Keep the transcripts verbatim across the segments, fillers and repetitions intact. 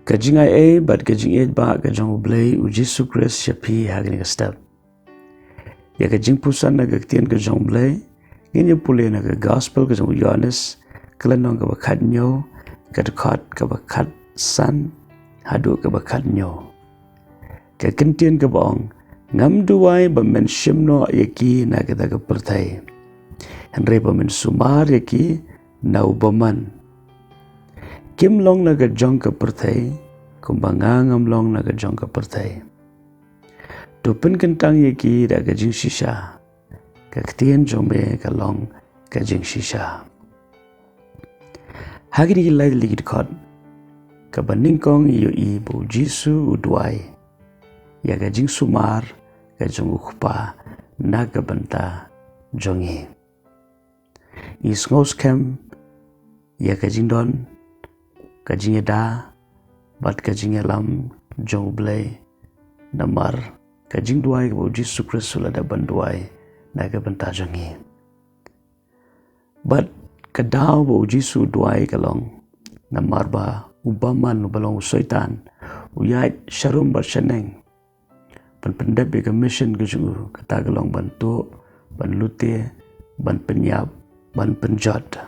Ka jingai ei bad ka jingïeit ba ka jong U Blei U Jisu Khrist sha phi ha kane ka step. Ïa ka jingpuson na ka ktien ka jong U Blei ngin ïa pule na ka Gospel ka jong U Ïoannis, ka lynnong kaba khatñiew, ka dkhot kaba khatsan haduh kaba khatñiew. Ka kyntien kaba ong, ngam duwai ba men shim noh ïa ki na kata ka pyrthei, hynrei ba men sumar ïa ki na u bymman. Kim long na ka jong ka pyrthei kumba nga ngam long na ka jong ka pyrthei. To pynkyntang ïa ki da ka jingshisha. Ka ktien jong me ka long ka jingshisha. Ha kine ki lai tylli ki dkhot, kaba nyngkong ngi ïohi ba U Jisu u duwai ïa ka jingsumar ka jong U Kpa na ka bynta jong ngi. Ngi sngewskhem ïa ka jingdon, ka jingïada bad ka jingïalam jong U Blei namar ka jingduwai kaba U Jisu Khrist u la dep ban duwai na ka bynta jong ngi. Bad ka daw ba U Jisu u duwai ka long namar ba u bymman, uba long u Soitan, u ïaid sharum bad shaneng ban pyndep ïa ka mission ka jong u, kata ka long ban tuh, ban lute, ban pynïap, ban pynjot.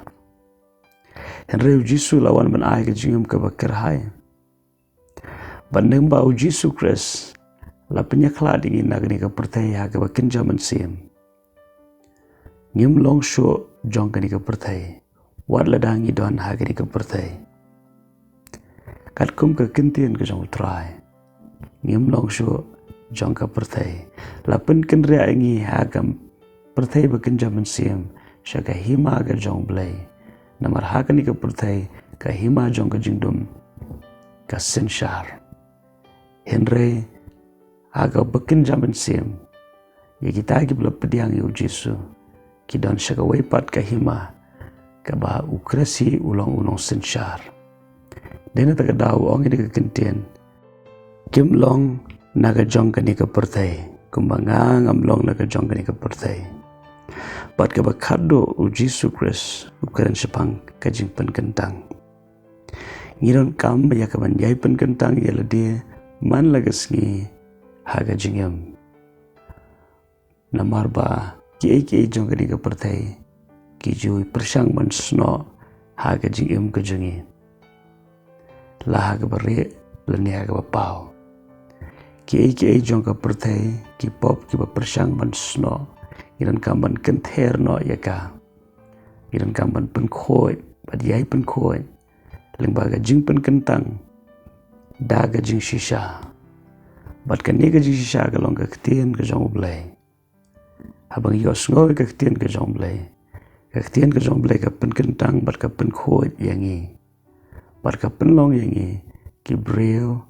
Hynrei U Jisu u la wan ban ai ka jingim kaba kyrhai. Bad lyngba U Jisu Khrist u la pynïakhlad ïa ngi na kane ka pyrthei ha kaba kynja mynsiem. Ngim long shuh jong kane ka pyrthei, wat lada ngi don ha kane ka pyrthei. Katkum ka kyntien ka jong U Trai, ngim long shuh jong ka pyrthei. La pynkynriah ïa ngi ha ka pyrthei ba kynja mynsiem sha ka hima ka jong U Blei. Namar ha kane ka pyrthei, ka hima jong ka jingdum ka synshar. Hynrei ha kaba kynja mynsiem, ïa kita kiba la pdiang ïa U Jisu ki don sha kawei pat ka hima kaba U Khrist hi u long u nongsynshar. Dei na kata ka daw u ong ïa ka kyntien, kim long na ka jong kane ka pyrthei kumba nga ngam long na ka jong kane ka pyrthei. Bad kaba khatduh, U Jisu Khrist u kren shaphang ka jingpynkyntang. Ngi donkam ïa ka ban ïai pynkyntang ïa lade man la ka sngi ha ka jingim. Namar ba kiei kiei jong kane ka pyrthei ki ju pyrshang ban snoh ha ka jingim ka jong ngi, la ha kaba rieh lane ha kaba paw. Kiei kiei jong ka pyrthei, ki pop kiba pyrshang ban snoh, ngi donkam ban kynther noh ïa ka. Ngi donkam ban pynkhuid bad ïai pynkhuid lyngba ka jingpynkyntang da ka jingshisha. Bad kane ka jingshisha ka long ka ktien ka jong U Blei. Haba ngi ïohsngew ïa ka ktien ka jong U Blei, ka ktien ka jong U Blei ka pynkyntang bad ka pynkhuid ïa ngi, bad ka pynlong ïa ngi ki briew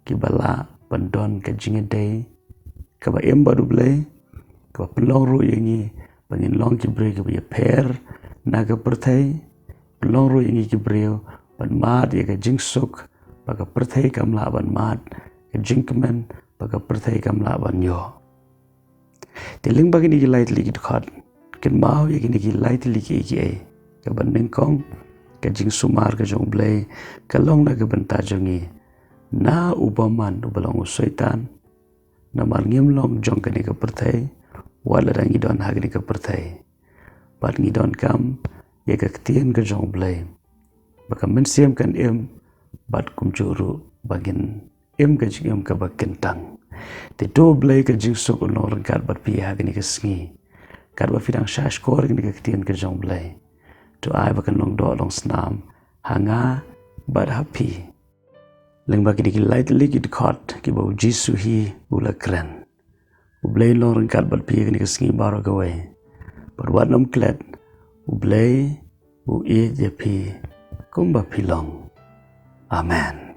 kiba lah ban don ka jingïadei kaba im bad U Blei, kaba pynlong ruh ïa ngi ba ngin long ki briew kiba ïapher na ka pyrthei, pynlong ruh ïa ngi ki briew ban mad ïa ka jingsuk ba ka pyrthei kam lah ban mad, ka jingkmen ba ka pyrthei kam lah ban ïoh. Te lyngba kine ki lai tylli ki dkhot, kynmaw ïa kine ki lai tylli kiei kiei. Kaba nyngkong, ka jingsumar ka jong U Blei ka long na ka bynta jong ngi na u bymman uba long u Soitan. Namar ngim long jong kane ka pyrthei, wat lada ngi don ha kane ka pyrthei. Bad ngi donkam ïa ka ktien ka jong U Blei, ba ka mynsiem kan im, bad kumjuh ruh ba ngin im ka jingim kaba kyntang. Te to U Blei ka jingsuk un long ryngkat bad phi ha kane ka sngi. Katba phi dang shah shkor ïa kane ka ktien ka jong U Blei, to ai ba kan long doh long snam ha nga bad ha phi. Lyngba kine ki lai tylli ki dkhot kiba U Jisu hi u la kren. U Blei un long ryngkat bad phi ha kane ka sngi baroh kawei. Bad wat nym klet, U Blei u ïeit ïa phi kumba phi long. Amen.